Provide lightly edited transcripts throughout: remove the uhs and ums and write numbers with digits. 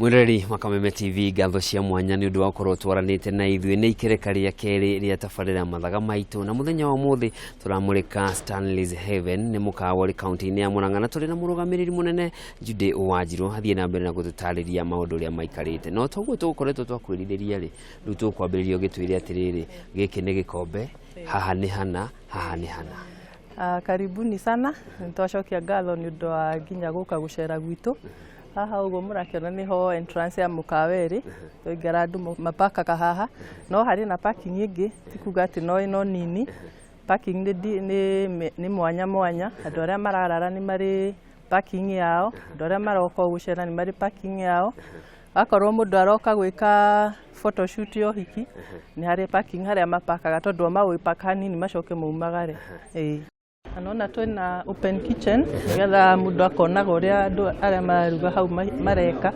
Mwĩroreri wa Kameme TV, ngatho cia mwanya nĩ ũndũ wa gũkorwo twaranĩte na ithuĩ. Nĩ ikereka rĩa kerĩ rĩa tabarĩra Mathaga Maitũ, na mũthenya wa ũmũthĩ tũramũrĩka Stanley's Haven, nĩ mũkawa ũrĩ kaunti-inĩ ya Murang'a, na tũrĩ na mũrũgamĩrĩri mũnene Judy Wanjirũ athiĩ na mbere na gũtũtarĩria maũndũ ũrĩa maikarĩte. No toguo tũgũkoretwo twakwĩrirĩria rĩ, rĩu tũkwambĩrĩria ũgĩtwĩre atĩrĩrĩ, gĩkĩ nĩ gĩkombe, haha nĩ hana, haha nĩ hana. Karibuni sana, nĩtwacokia ngatho nĩ ũndũ wa nginya gũka gũcera gwitũ. Haha ũguo mũrakĩona nĩho entrance ya mũkawa ĩrĩ, twaingĩra andũ mapakaga haha, no harĩ na parking ĩngĩ, ti kuga atĩ no ĩno nini, parking nĩ mwanya mwanya, andũ arĩa mararara nĩ marĩ parking yao, andũ arĩa maroka o gũcera nĩ marĩ parking yao. Akorwo mũndũ aroka gwĩka photoshoot ya ũhiki, nĩ harĩ parking harĩa mapakaga tondũ o magũgĩpaka hanini macoke maumagare. Ĩĩ. Na nona twĩna open kitchen nĩgetha mũndũ akonaga ũrĩa andũ arĩa mararuga hau mareka.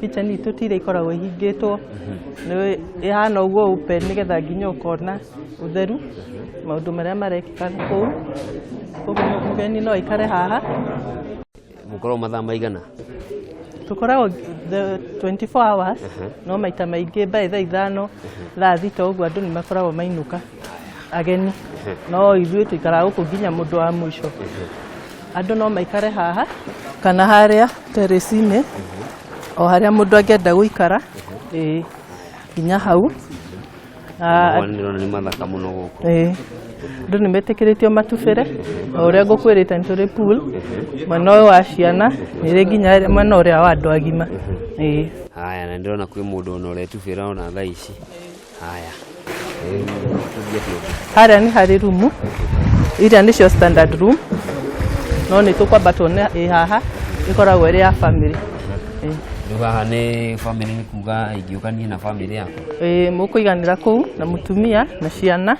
Kitchen itũ ti iria ikoragwo ihingĩtwo, nĩ ĩhana ũguo open nĩgetha nginya ũkona ũtheru, maũndũ marĩa marekĩka kũu. Koguo mũgeni no aikare haha. Mũkoragwo mathaa maigana? Tũkoragwo the 24 hours, no maita maingĩ by thaa 5, thaa 6 ũguo andũ nĩ makoragwo mainũka ageni, no ithuĩ tũikaraga gũkũ nginya mũndũ wa mũico. Andũ no maikare haha kana harĩa terrace-inĩ, o harĩa mũndũ angĩenda gũikara, ĩĩ, nginya hau. Ndĩrona nĩ mathaka mũno gũkũ. Ĩĩ. Andũ nĩ metĩkĩrĩtio matubĩre, o ũrĩa ngũkwĩrĩte nĩ tũrĩ pool, mwena ũyũ wa ciana, nĩ nginya mwena ũrĩa wa andũ agima. Ĩĩ. Haya, na ndĩrona kwĩ mũndũ ona ũretubĩra ona thaa ici. Haya. Harĩa nĩ harĩ rumu, iria nĩcio standard room, no nĩ tũkwamba tuone ĩ haha, ĩkoragwo ĩrĩ ya family. Ĩĩ. Rĩu haha nĩ family, nĩ kuga ingĩũka niĩ na family yakwa? Ĩĩ, mũkũiganĩra kũu na mũtumia na ciana.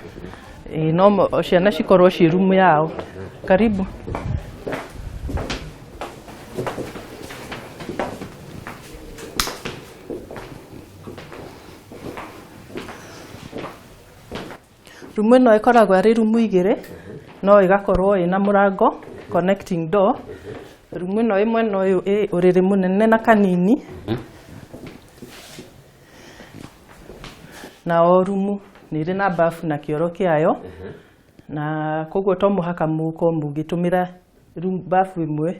Ĩĩ, no ciana cikorwo ciĩ rumu yao. Karibu. Rumu ĩno ĩkoragwo arĩ rumu igĩrĩ, no ĩgakorwo ĩna mũrango connecting door. Rumu ĩno ĩ mwena ũyũ ĩ ũrĩrĩ mũnene na kanini. Na o rumu nĩ ĩrĩ na bafu na kĩoro kĩayo, na koguo to mũhaka mũkorwo mũgĩtũmĩra bafu ĩmwe.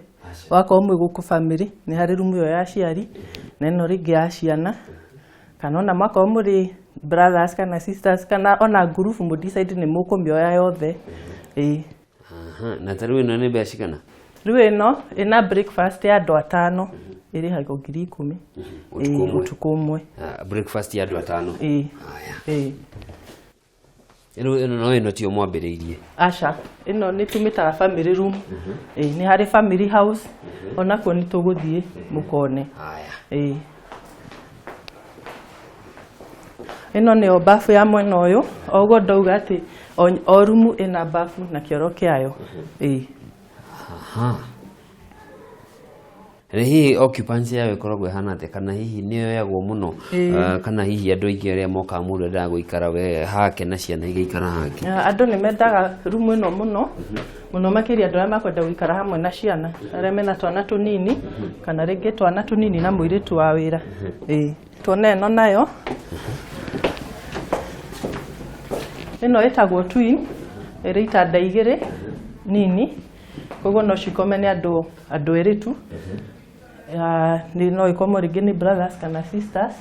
Wakorwo mwĩ gũkũ family, nĩ harĩ rumu ĩyo ya aciari na ĩno rĩngĩ ya ciana, kana ona mwakorwo mũrĩ brothers kana sisters kana ona ngurubu mũ decide nĩ mũkũmĩoya yothe. Ĩĩ. Na ta rĩu ĩno nĩ mbeca cigana? Rĩu ĩno ĩna breakfast ya andũ 5, ĩrĩhagwo 10,000. Ũtukũ ũmwe? Ũtukũ ũmwe. Breakfast ya andũ 5? Ĩĩ. Haya. Ĩĩ. Ĩno no ĩno tiyo mwambĩrĩirie? Aca, ĩno nĩ tũmĩtaga family room. Ĩĩ, nĩ harĩ family house, onakuo nĩ tũgũthiĩ mũkone. Haya. Ĩĩ. Ĩno nĩyo bafu ya mwena ũyũ, o ũguo ndauga atĩ o rumu ĩna bafu na kĩoro kĩayo. Ĩĩ. Aha. Na hihi occupancy yayo ĩkoragwo ĩhana atĩa, kana hihi nĩ yoyagwo mũno? Kana hihi andũ aingĩ arĩa mokaga mũndũ endaga gũikara we hake na ciana igaikara hake? Andũ nĩ mendaga rumu ĩno mũno mũno, makĩria andũ arĩa makwenda gũikara hamwe na ciana, arĩa mena twana tũnini, kana rĩngĩ twana tũnini na mũirĩtu wa wĩra. Ĩĩ. Tuone ĩno nayo. Ĩno ĩtagwo twin, ĩrĩ itanda igĩrĩ nini, koguo no cikome nĩ andũ erĩ tu. Nĩ no ĩkomwo rĩngĩ nĩ brothers kana sisters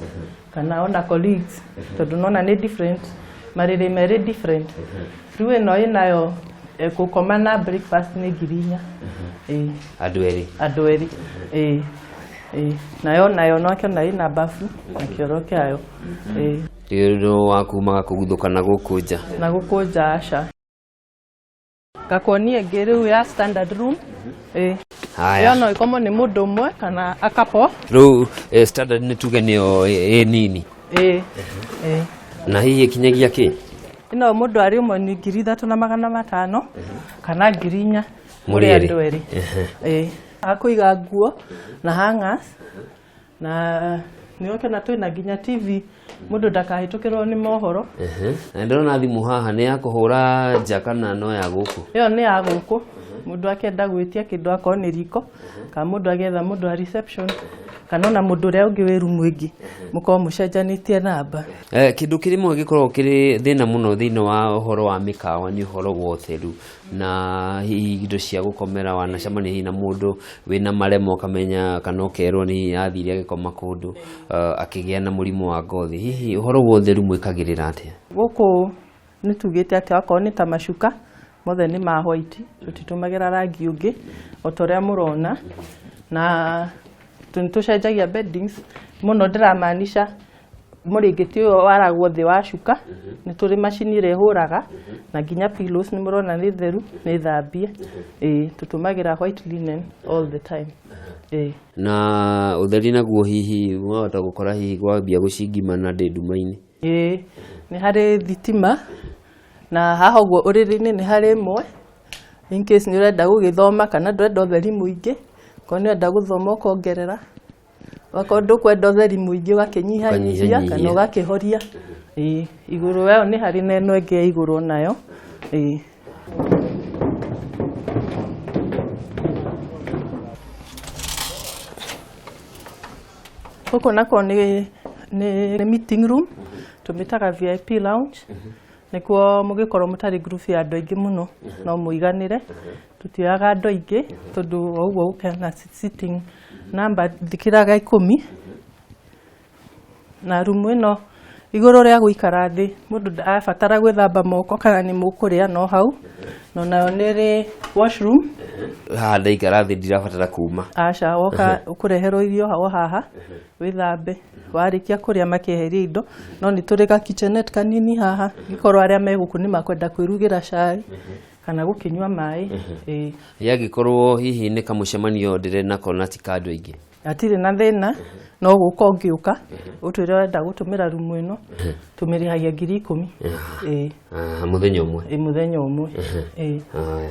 kana ona colleagues, tondũ nona nĩ different, marĩrĩ merĩ different. Rĩu ĩno ĩnayo gũkoma na breakfast nĩ 4,000. Ĩĩ. Andũ erĩ? Andũ erĩ. Ĩĩ. Ĩĩ. Nayo no kĩona ĩna bafu na kĩoro kĩayo. Ĩĩ. Ti ũndũ wa kumaga kũguthũka na gũkũ nja? Na gũkũ nja aca. Ngakuonia ĩngĩ rĩu ya standard room. Ĩĩ. Haya. Ĩyo no ĩkomwo nĩ mũndũ ũmwe kana a couple. Rĩu standard nĩ tuge nĩyo ĩ nini? Ĩĩ. Ĩĩ. Na hihi ĩkinyagia kĩ? Ĩno mũndũ arĩ ũmwe nĩ 3,500 kana 4,000. Mũrĩ Mũrĩ erĩ? andũ erĩ. Ĩĩ. Ha kũiga nguo na hangers, na nĩ ũkĩona twĩna nginya TV, mũndũ ndakahĩtũkĩrwo nĩ mohoro. Na ndĩrona thimũ haha nĩ ya kũhũra nja kana no ya gũkũ? Ĩyo nĩ ya gũkũ, mũndũ akĩenda gwĩtia kĩndũ akorwo nĩ riko, kana mũndũ agĩetha mũndũ wa reception, Kana ona mũndũ ũrĩa ũngĩ wĩ rumu ĩngĩ mũkorwo mũcenjanĩtie namba. Kĩndũ kĩrĩmwe gĩkoragwo kĩrĩ thĩna mũno thĩinĩ wa ũhoro wa mĩkawa nĩ ũhoro wa ũtheru na hihi indo cia gũkomera. Wanacemania hihi na mũndũ wĩna marema ũkamenya kana ũkerwo nĩ hihi athire agĩkoma kũndũ akĩgĩa na mũrimũ wa ngothi. Hihi ũhoro wa ũtheru mwĩkagĩrĩra atĩa? Gũkũ nĩ tugĩte atĩ akorwo nĩ ta macuka mothe nĩ ma white, tũtitũmagĩra rangi ũngĩ o ta ũrĩa mũrona, na nĩ tũcenjagia beddings mũno. Ndĩramaanisha mũrĩngĩti ũyũ waragwo thĩ wa cuka, nĩ tũrĩ macini ĩrĩa ĩhũraga, na nginya pillows nĩ mũrona nĩ theru, nĩ thambie. Ĩĩ, tũtũmagĩra white linen all the time. Ĩĩ. Na ũtheri naguo hihi wahota gũkora hihi gwambia gũcingimana ndĩ nduma-inĩ? Ĩĩ, nĩ harĩ thitima, na haha ũguo ũrĩrĩ-inĩ nĩ harĩ ĩmwe in case nĩ ũrenda gũgĩthoma kana ndũrenda ũtheri mũingĩ. Korwo nĩ ũrenda gũthoma ũkongerera, okorwo ndũkwenda ũtheri mũingĩ ũgakĩnyihanyihia kana ũgakĩhoria. Ĩĩ, igũrũ yayo nĩ harĩ na ĩno ĩngĩ ya igũrũ nayo. Ĩĩ. Gũkũ nakuo nĩ meeting room, tũmĩtaga VIP lounge. Nĩkuo mũngĩkorwo mũtarĩ group ya andũ aingĩ mũno no mũiganĩre. Tũtioyaga andũ aingĩ tondũ o ũguo gũkena sitting number ndĩkĩraga 10. Na rumu ĩno igũrũ rĩa gũikara thĩ, mũndũ ndarabatara gwĩthamba moko kana nĩ mũkũrĩa no hau, na onayo nĩ ĩrĩ washroom. Haha ndaikara thĩ ndirabatara kuma? Aca, woka ũkũreherwo irio o haha, wĩthambe, warĩkia kũrĩa makĩeheria indo. No nĩ tũrĩ ga kitchenette kanini haha, gĩkorwo arĩa me gũkũ nĩ makwenda kwĩrugĩra cai kana gũkĩnyua maĩ. Ĩĩ. Yangĩkorwo hihi nĩ kamũcemanio ndĩrĩ nako na ti ka andũ aingĩ? Hatirĩ na thĩna, no gũka ũngĩũka ũtwĩre ũrenda gũtũmĩra rumu ĩno, tũmĩrĩhagia 10,000. Ĩĩ. Ah, mũthenya ũmwe? Ĩ, mũthenya ũmwe. Ĩĩ. Haya.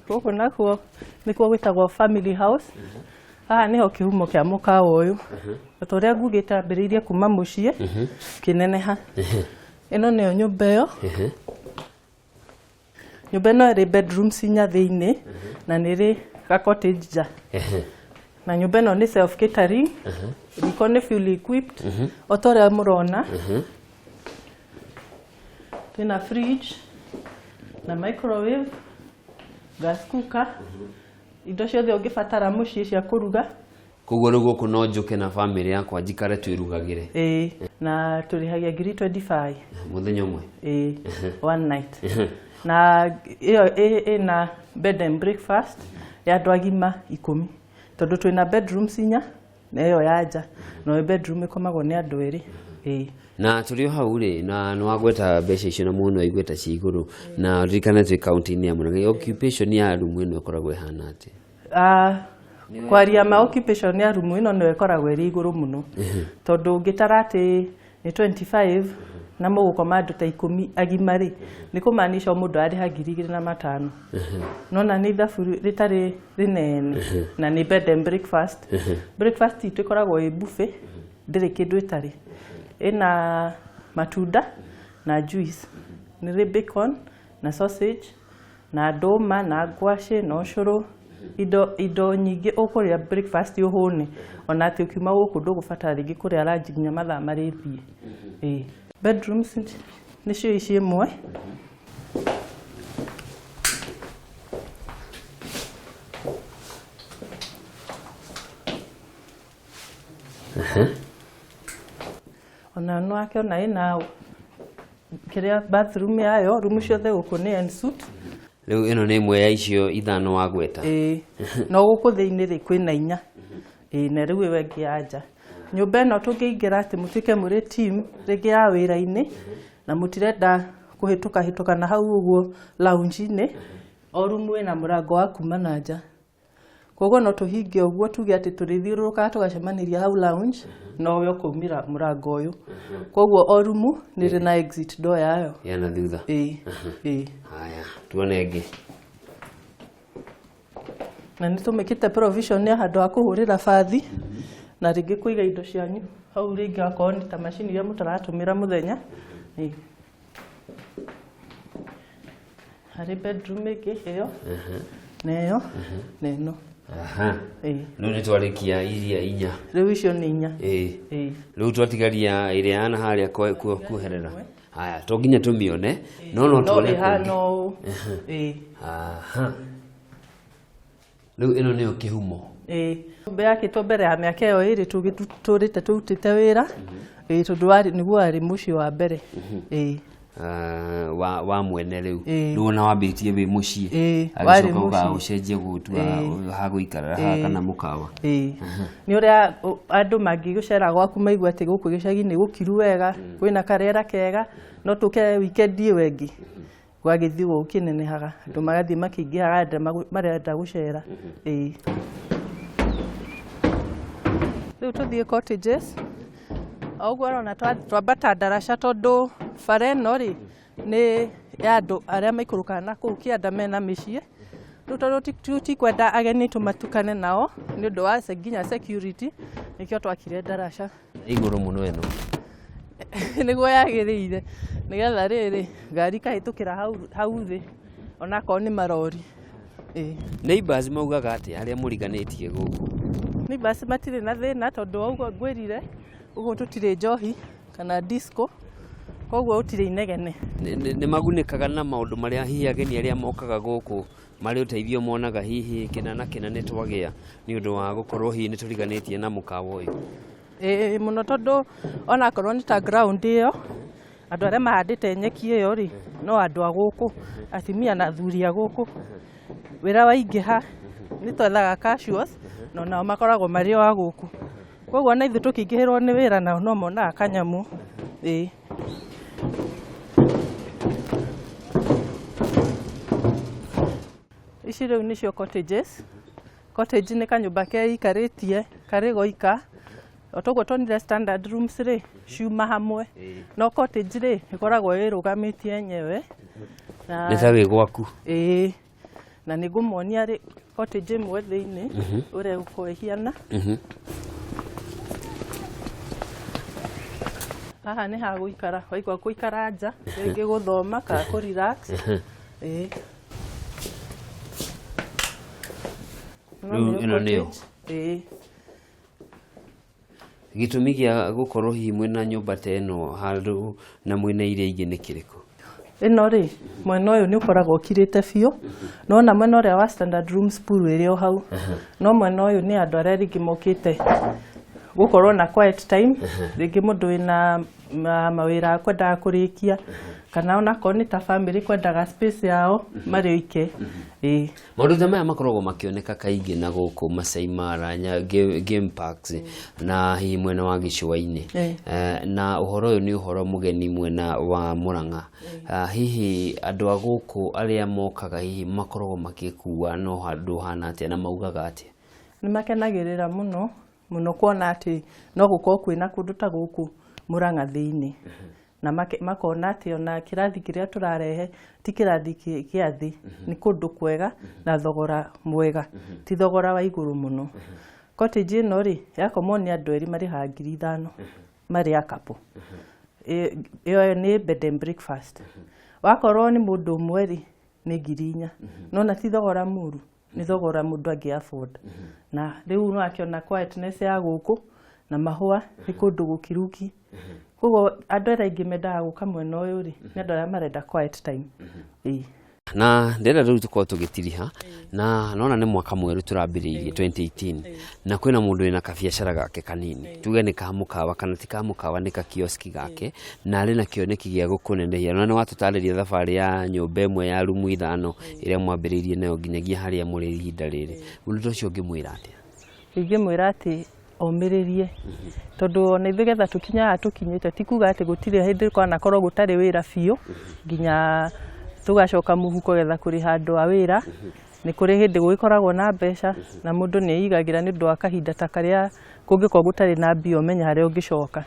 Gũkũ nakuo nĩkuo gwĩtagwo family house. Haha nĩho kĩhumo kĩa mũkawa ũyũ. Ta ũrĩa ngugĩte, ambĩrĩirie kuma mũciĩ kĩneneha. Ĩno nĩyo nyũmba ĩyo. Nyũmba ĩno ĩrĩ bedrooms inya thĩinĩ na nĩ ĩrĩ ga cottage nja, na nyũmba ĩno nĩ self catering, riko nĩ fully equipped o ta ũrĩa mũrona. Twĩna fridge na microwave, gas cooker, indo ciothe ũngĩbatara mũciĩ cia kũruga. Koguo rĩu gũkũ no njũke na bamĩrĩ yakwa njikare twĩrugagĩre? Ĩĩ, na tũrĩhagia 25,000. Mũthenya ũmwe? Ĩĩ, one night, na ĩyo ĩna bed and breakfast ya andũ agima 10, tondũ twĩna bedrooms inya na ĩyo ya nja no bedroom ĩkomagwo nĩ andũ erĩ. Ĩĩ. Na tũrĩ o hau rĩ, na nĩ wagweta mbeca icio na mũno aigweta ci igũrũ, na ririkana twĩ kaunti-inĩ ya Murang'a, occupation ya rumu ĩno ĩkoragwo ĩhana atĩa? Ah, kwaria ma, occupation ya rumu ĩno nĩyo ĩkoragwo ĩrĩ igũrũ mũno, tondũ ũngĩtara atĩ nĩ 25 na mũgũkoma andũ ta 10 agima rĩ, nĩ kũmaanisha o mũndũ arĩha 2,500. Nona nĩ ithabu rĩtarĩ rĩnene, na nĩ bed and breakfast. Breakfast itũ ĩkoragwo ĩ buffet, ndĩrĩ kĩndũ ĩtarĩ. Ĩna matunda na juice, nĩ rĩ bacon na sausage na ndũma na ngwacĩ na ũcũrũ, indo nyingĩ ũkũrĩa breakfast ũhũne, ona atĩ ũkiuma gũkũ ndũgũbatara rĩngĩ kũrĩa lunch nginya mathaa marĩthiĩ. Ĩĩ. Bedrooms nĩcio ici ĩmwe. Ona no akĩona ĩna kĩrĩa bathroom yayo, rumu ciothe gũkũ nĩ en suite. Rĩu ĩno nĩ ĩmwe ya icio ithano wagweta? Ĩĩ, no gũkũ thĩinĩ rĩ kwĩna inya. Ĩĩ, na rĩu ĩyo ĩngĩ ya nja. Nyũmba ĩno tũngĩingĩra atĩ mũtuĩke mũrĩ team rĩngĩ ya wĩra-inĩ na mũtirenda kũhĩtũka hĩtũka na hau ũguo lounge-inĩ, o rumu ĩna mũrango wa kuma na nja, koguo no tũhinge ũguo tuge atĩ tũrĩthiũrũrũkaga tũgacemanĩria hau lounge, nowe ũkaumĩra mũrango ũyũ. Koguo o rumu nĩ ĩrĩ na exit door yayo. Ya na thutha? Ĩĩ. Haya, tuone ĩngĩ. Na nĩ tũmĩkĩte provision ya handũ ha kũhũrĩra bathi na rĩngĩ kũiga indo cianyu hau, rĩngĩ akorwo nĩ ta macini iria mũtaratũmĩra mũthenya. Ĩĩ. Harĩ bedroom ĩngĩ ĩyo na ĩyo na ĩno. Aha. Ĩĩ. Rĩu nĩ twarĩkia iria inya. Rĩu icio nĩ inya. Ĩĩ. Ĩĩ. Rĩu twatigaria ĩrĩa yana harĩa kuoherera. Haya, to nginya tũmĩone, no no no tuone ĩhana kũngĩ. ũũ. Ĩĩ. Aha. Rĩu ĩno nĩyo kĩhumo. Ĩĩ. Nyũmba yakĩtwo mbere ya mĩaka ĩyo ĩrĩ tũrĩte tũrutĩte wĩra. Ĩĩ, tondũ warĩ nĩguo warĩ mũciĩ wa mbere. Ĩĩ. Ah, wa mwene rĩu. Ĩĩ. Rĩu ona wambĩtie wĩ mũciĩ. Ĩĩ, warĩ Agĩcoka mũciĩ. ũcenjie gũtua ha gũikara haha kana mũkawa. Ĩĩ. Nĩ ũrĩa andũ mangĩgũcera gwaku maigua atĩ gũkũ gĩcagi-inĩ gũkiru wega, kwĩna karĩera kega, no tũke weekend ĩyo ĩngĩ. Gwagĩthiĩ ũguo gũkĩnenehaga, andũ magathiĩ makĩingĩhaga arĩa marenda gũcera. Ĩĩ. Rĩu tũthiĩ cottages. O ũguo ũrona twambata ndaraca tondũ bara ĩno rĩ, nĩ ya andũ arĩa maikũrũkaga na kũu kĩanda mena mĩciĩ. Rĩu tondũ tikwenda ageni tũmatukane nao nĩ ũndũ wa nginya security, nĩkĩo twakire ndaraca. Igũrũ mũno ĩno. Nĩguo yagĩrĩire, nĩgetha rĩrĩ ngari ikahĩtũkĩra hau thĩ onakorwo nĩ marori. Ĩĩ. Neighbors maugaga atĩa arĩa mũriganĩtie gũkũ? Neighbors matirĩ na thĩna tondũ wa ũguo ngwĩrire, ũguo tũtirĩ njohi kana disco, koguo gũtirĩ inegene. Nĩ magunĩkaga na maũndũ marĩa hihi ageni arĩa mokaga gũkũ marĩ ũteithio monaga hihi kĩna na kĩna nĩ twagĩa nĩ ũndũ wa gũkorwo hihi nĩ tũriganĩtie na mũkawa ũyũ? Ĩĩ mũno, tondũ onakorwo nĩ ta ground ĩyo, andũ arĩa mahandĩte nyeki ĩyo rĩ, no andũ a gũkũ, atumia na athuri a gũkũ. Wĩra waingĩha nĩ twethaga casuals, na onao makoragwo marĩ o a gũkũ. Koguo ona ithuĩ tũkĩingĩhĩrwo nĩ wĩra nao no monaga kanyamũ. Ĩĩ. Ici rĩu nĩcio cottages. Cottage nĩ kanyũmba keikarĩtie karĩ goika. O toguo tuonire standard rooms rĩ, ciuma hamwe. No cottage rĩ, ĩkoragwo ĩrũgamĩtie yenyewe. Nĩ ta wĩ gwaku. Ĩĩ. Na nĩ ngũmuonia rĩ cottage ĩmwe thĩinĩ ũrĩa ĩgũkorwo ĩhiana. Haha nĩ ha gũikara, waigua gũikara nja, rĩngĩ gũthoma kana kũ relax. Ĩĩ. Rĩu ĩno nĩyo? Ĩĩ. Gĩtũmi gĩa gũkorwo hihi mwĩna nyũmba ta ĩno handũ na mwĩna iria ingĩ nĩ kĩrĩkũ? Ĩno rĩ, mwena ũyũ nĩ ũkoragwo ũkirĩte biũ. Nĩwona mwena ũrĩa wa standard rooms pool ĩrĩ o hau. No mwena ũyũ nĩ andũ arĩa rĩngĩ mokĩte gũkorwo na quiet time, rĩngĩ mũndũ wĩna mawĩra akwendaga kũrĩkia, kana onakorwo nĩ ta family kwendaga space yao marĩ oike. Ĩĩ. Maũndũ ta maya makoragwo makĩoneka kaingĩ na gũkũ Masai Mara, game parks na hihi mwena wa gĩcũa-inĩ. Na ũhoro ũyũ nĩ ũhoro mũgeni mwena wa Murang'a. Hihi andũ a gũkũ arĩa mokaga hihi makoragwo makĩkua no handũ hana atĩa na maugaga atĩa? Nĩ makenagĩrĩra mũno mũno kuona atĩ no gũkorwo kwĩna kũndũ ta gũkũ Murang'a thĩinĩ. Na makona atĩ ona kĩrathi kĩrĩa tũrarehe ti kĩrathi kĩa thĩ, nĩ kũndũ kwega na thogora mwega, ti thogora wa igũrũ mũno. Cottage ĩno rĩ, yakomwo nĩ andũ erĩ marĩhaga 5,000 marĩ a couple. Ĩyo nĩ bed and breakfast. Wakorwo nĩ mũndũ ũmwe rĩ, nĩ 4,000. No na ti thogora mũru, nĩ thogora mũndũ angĩ afford. Na rĩu no akĩona quietness ya gũkũ na mahũa, nĩ kũndũ gũkiruki. Koguo andũ arĩa aingĩ mendaga gũka mwena ũyũ rĩ, nĩ andũ arĩa marenda quiet time. Ĩĩ. Na ndĩrenda rĩu tũkorwo tũgĩtiriha na nona nĩ mwaka mwerũ tũrambĩrĩirie 2018 na kwĩna mũndũ wĩna kabiacara gake kanini, tuge nĩ ka mũkawa kana ti ka mũkawa, nĩ ka kioski gake, na arĩ na kĩoneki gĩa gũkũnenehia. Na nĩ watũtarĩria thabarĩ ya nyũmba ĩmwe ya rumu ithano ĩrĩa mwambĩrĩirie nayo nginyagia harĩa mũrĩ ihinda rĩrĩ. Mũndũ ta ũcio ũngĩmwĩra atĩa? Ingĩmwĩra atĩ omĩrĩrie, tondũ ona ithuĩ getha tũkinye haha tũkinyĩte, ti kuga atĩ gũtirĩ hĩndĩ kwanakorwo gũtarĩ wĩra biũ nginya tũgacoka mũhuko getha kũrĩha andũ a wĩra. Nĩ kũrĩ hĩndĩ gũgĩkoragwo na mbeca na mũndũ nĩ eigagĩra nĩ ũndũ wa kahinda ta karĩa kũngĩkorwo gũtarĩ na mbia ũmenye harĩa ũngĩcoka.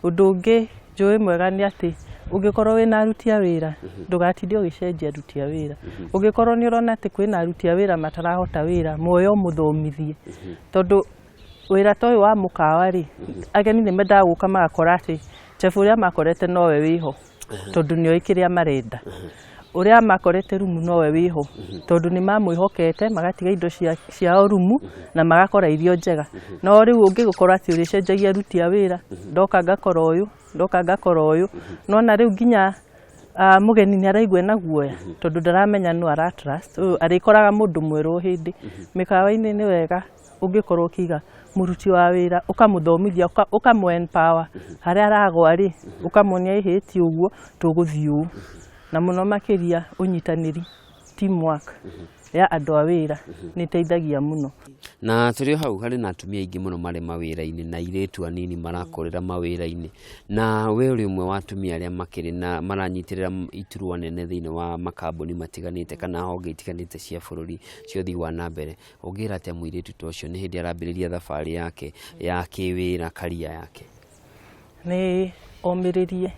Ũndũ ũngĩ njũĩ mwega nĩ atĩ ũngĩkorwo wĩna aruti a wĩra, ndũgatinde ũgĩcenjia aruti a wĩra. Ũngĩkorwo nĩ ũrona atĩ kwĩna aruti a wĩra matarahota wĩra, muoye ũmũthomithie, tondũ wĩra ta ũyũ wa mũkawa rĩ, ageni nĩ mendaga gũka magakora atĩ chef ũrĩa makorete nowe wĩho. Tondũ nĩoĩ kĩrĩa marenda. Ũrĩa makorete rumu nowe wĩho, tondũ nĩ mamwĩhokete magatiga indo ciao rumu na magakora irio njega. No rĩu ũngĩgũkorwo atĩ ũrĩcenjagia aruti a wĩra, ndoka ngakora ũyũ, ndoka ngakora ũyũ, nona rĩu nginya mũgeni nĩ araigua ena guoya, tondũ ndaramenya nũ ara trust. Ũyũ arĩkoraga mũndũ mwerũ o hĩndĩ. Mĩkawa-inĩ nĩ wega ũngĩkorwo ũkĩiga mũruti wa wĩra, ũkamũthomithia, ũkamũ empower harĩa aragwa rĩ, ũkamuonia ĩhĩ ti ũguo, tũgũthiĩ ũũ. Na mũno makĩria ũnyitanĩri, teamwork ya andũ a wĩra nĩ ĩteithagia mũno. Na tũrĩ o hau, harĩ na atumia aingĩ mũno marĩ mawĩra-inĩ na airĩtu anini marakũrĩra mawĩra-inĩ, na we ũrĩ ũmwe wa atumia arĩa makĩrĩ na maranyitĩrĩra iturwa nene thĩinĩ wa makambuni matiganĩte kana honge itiganĩte cia bũrũri cia ũthii wa na mbere. Ũngĩra atĩa mũirĩtu ta ũcio nĩ hĩndĩ arambĩrĩria thabarĩ yake ya kĩwĩra, career yake? Nĩ omĩrĩrie.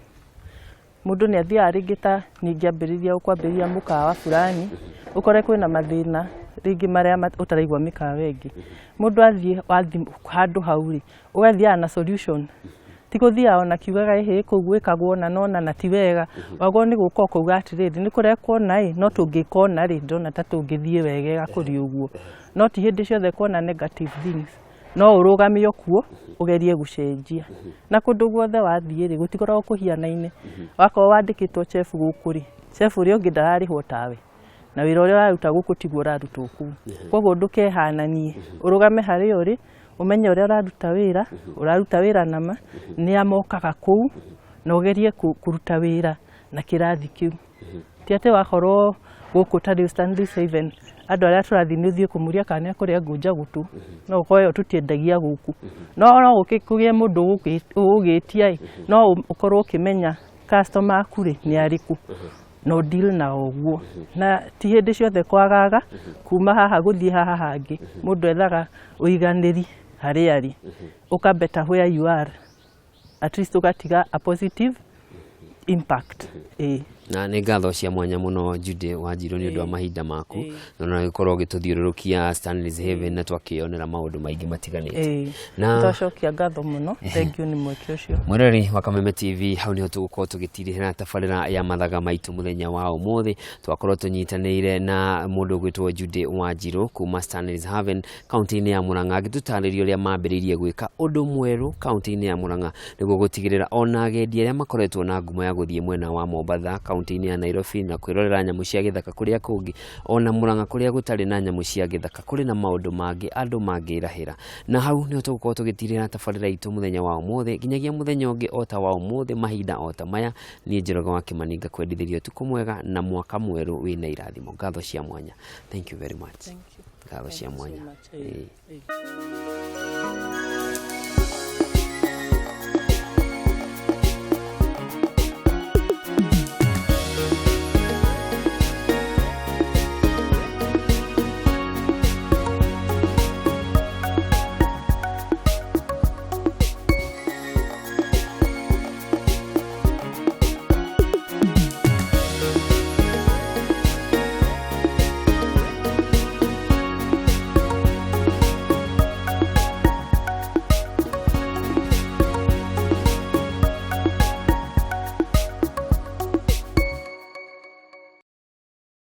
Mũndũ nĩ athiaga rĩngĩ, ta niĩ ngĩambĩrĩria, ũkwambĩrĩria mũkawa fulani, ũkore kwĩna mathĩna rĩngĩ marĩa ũtaraigua mĩkawa ĩngĩ. Mũndũ athiĩ, wathiĩ handũ hau rĩ, ũgathiaga na solution, ti gũthiaga ona kiugaga ĩhĩ kũu gwĩkagwo na nona na ti wega. Wagwo nĩ gũka ũkauga atĩrĩrĩ, nĩ kũrekwo na ĩ no tũngĩka ona rĩ, ndĩrona ta tũngĩthiĩ wegega kũrĩ ũguo. No ti hĩndĩ ciothe kuona negative things, no ũrũgame o kuo ũgerie gũcenjia. Na kũndũ guothe wathiĩ rĩ, gũtikoragwo kũhianaine. Wakorwo wandĩkĩtwo chef gũkũ rĩ, chef ũrĩa ũngĩ ndararĩhwo tawe, na wĩra ũrĩa ũraruta gũkũ tiguo ũrarutwo kũu. Koguo ndũkehananie, ũrũgame harĩa ũrĩ, ũmenye ũrĩa ũraruta wĩra, ũraruta wĩra nama nĩa mokaga kũu, na ũgerie kũruta wĩra na kĩrathi kĩu. Ti atĩ wakorwo gũkũ ta rĩu Stanley Haven, andũ arĩa tũrathiĩ nĩ ũthiĩ kũmũria kana nĩ akũrĩa ngũnja gũtũ, no ũkorwo ĩyo tũtiendagia gũkũ. No kũgĩe mũndũ ũgũgĩtia ĩ, no ũkorwo ũkĩmenya customer aku rĩ nĩ arĩkũ, na ũ deal nao ũguo. Na ti hĩndĩ ciothe kwagaga kuma haha gũthiĩ haha hangĩ. Mũndũ ethaga ũiganĩri harĩa arĩ, ũka better where you are, at least ũgatiga a positive impact, ĩĩ. Na nĩ ngatho cia mwanya mũno, Judy Wanjiru, nĩ ũndũ wa mahinda maku na ona gũkorwo ũgĩtũthiũrũrũkia Stanley's Haven na twakĩonera maũndũ maingĩ matiganĩte. Na Twacokia ngatho mũno, thank you nĩ mweke ũcio. Mwĩroreri wa Kameme TV, hau nĩho tũgũkorwo tũgĩtirihĩra tabarĩra ya Mathaga Maitũ mũthenya wa ũmũthĩ. Twakorwo tũnyitanĩire na mũndũ ũgwĩtwo Judy Wanjiru kuma Stanley's Haven kaunti-inĩ ya Murang'a, agĩtũtarĩria ũrĩa mambĩrĩirie gwĩka ũndũ mwerũ kaunti-inĩ ya Murang'a nĩguo gũtigĩrĩra ona agendi arĩa makoretwo na ngumo ya gũthiĩ mwena wa Mombatha, kaunti-inĩ ya Nairobi, na kwĩrorera nyamũ cia gĩthaka kũrĩa kũngĩ, ona Murang'a kũrĩa gũtarĩ na nyamũ cia gĩthaka kũrĩ na maũndũ mangĩ andũ mangĩrahĩra. Na hau nĩho tũgũkorwo tũgĩtirĩra tabarĩra itũ mũthenya wa ũmũthĩ. Nginyagia mũthenya ũngĩ o ta wa ũmũthĩ, mahinda o ta maya, niĩ Njoroge wa Kĩmani ngakwendithĩria ũtukũ mwega na mwaka mwerũ wĩna irathimo. Ngatho cia mwanya, thank you very much. Thank you. Ngatho cia Thank you so mwanya. Much. Ĩĩ. Ĩĩ.